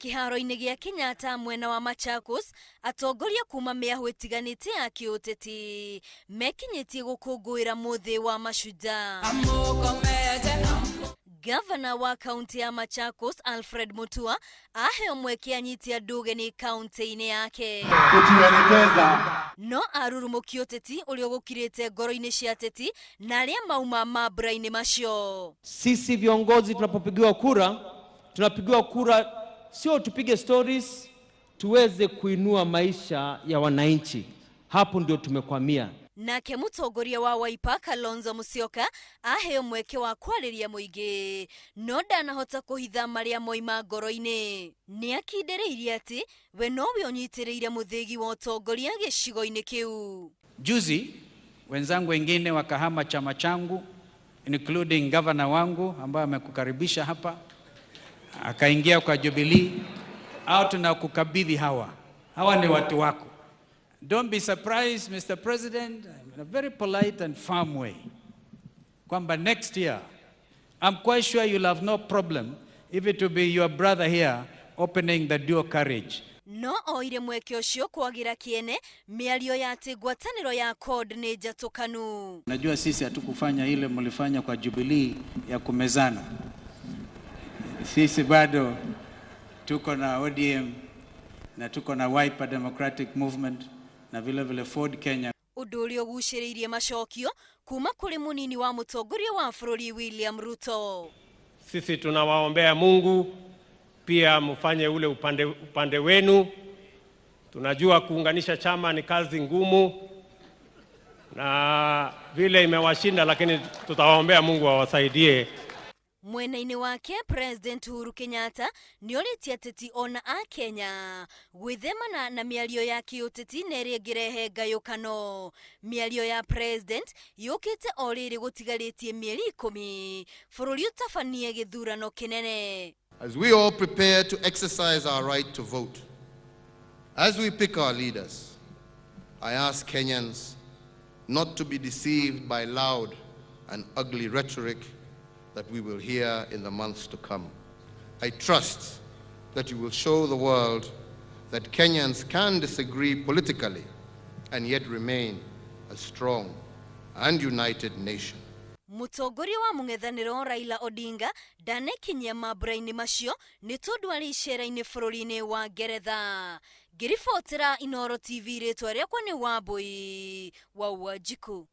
Kĩharo-inĩ gĩa Kenyatta mwena wa Machakos, atongoria kuma mĩahũ ĩtiganĩte ya kĩũteti mekinyĩtie gũkũngũĩra mũthĩ wa Mashujaa. Gavana wa kaunti ya Machakos Alfred Mutua aheo mweke anyite andũ ũgeni kaunti-inĩ yake. Kutuelekeza. No arurumũki ũteti ũrĩa ũgũkirĩte ngoro-inĩ cia ateti na arĩa mauma mambura-inĩ macio. Sisi viongozi tunapopigiwa kura, tunapigiwa kura sio tupige stories, tuweze kuinua maisha ya wananchi. Hapo ndio tumekwamia. Nake mũtongoria wa Wiper Kalonzo Musyoka aheo mweke wa kwarĩria mũingĩ no ndanahota kũhitha marĩa moima ngoro-inĩ. Nĩ akindĩrĩirie atĩ we nowe ũnyitĩrĩire mũthĩgi wa ũtongoria gĩcigo-inĩ kĩu. Juzi wenzangu wengine wakahama chama changu, including governor wangu ambaye amekukaribisha hapa, akaingia kwa Jubilee. Au tunakukabidhi hawa, hawa ni watu wako. Don't be surprised, Mr. President, in a very polite and firm way, kwamba next year I'm quite sure you'll have no problem if it will be your brother here opening the dual carriage. No oire mweke ũcio kwagira kĩene mĩario ya atĩ ngwatanĩro ya CORD nĩ njatũkanu. Najua sisi hatukufanya ile mlifanya kwa Jubilee ya kumezana. Sisi bado tuko na ODM na tuko na Wiper Democratic Movement na vile vile Ford Kenya. Ũndũ ũrĩa ũgucĩrĩirie macokio kuma kũrĩ mũnini wa mũtongoria wa bũrũri William Ruto. Sisi tunawaombea Mungu pia mfanye ule upande wenu. Tunajua kuunganisha chama ni kazi ngumu na vile imewashinda, lakini tutawaombea Mungu awasaidie. Mwena-inĩ wake, President Uhuru Kenyatta nĩ orĩtie ateti ona a Kenya gwĩthemana na mĩario ya kĩũteti na ĩrĩa ĩngĩrehe ngayũkano. Mĩario ya President yũkĩte o rĩrĩ gũtigarĩtie mĩeri 10 bũrũri ũtabanie gĩthurano kĩnene. As we all prepare to exercise our right to vote, as we pick our leaders, I ask Kenyans not to be deceived by loud and ugly rhetoric that we will hear in the months to come. I trust that you will show the world that Kenyans can disagree politically and yet remain a strong and united nation. Mũtongoria wa mũng'ethanĩro Raila Odinga ndanekinyia mambura-inĩ macio nĩ tondũ arĩ icera-inĩ bũrũri-inĩ wa Ngeretha. Ngĩribotera Inooro TV, rĩtwa rĩakwa nĩ Wambui wa Wanjikũ.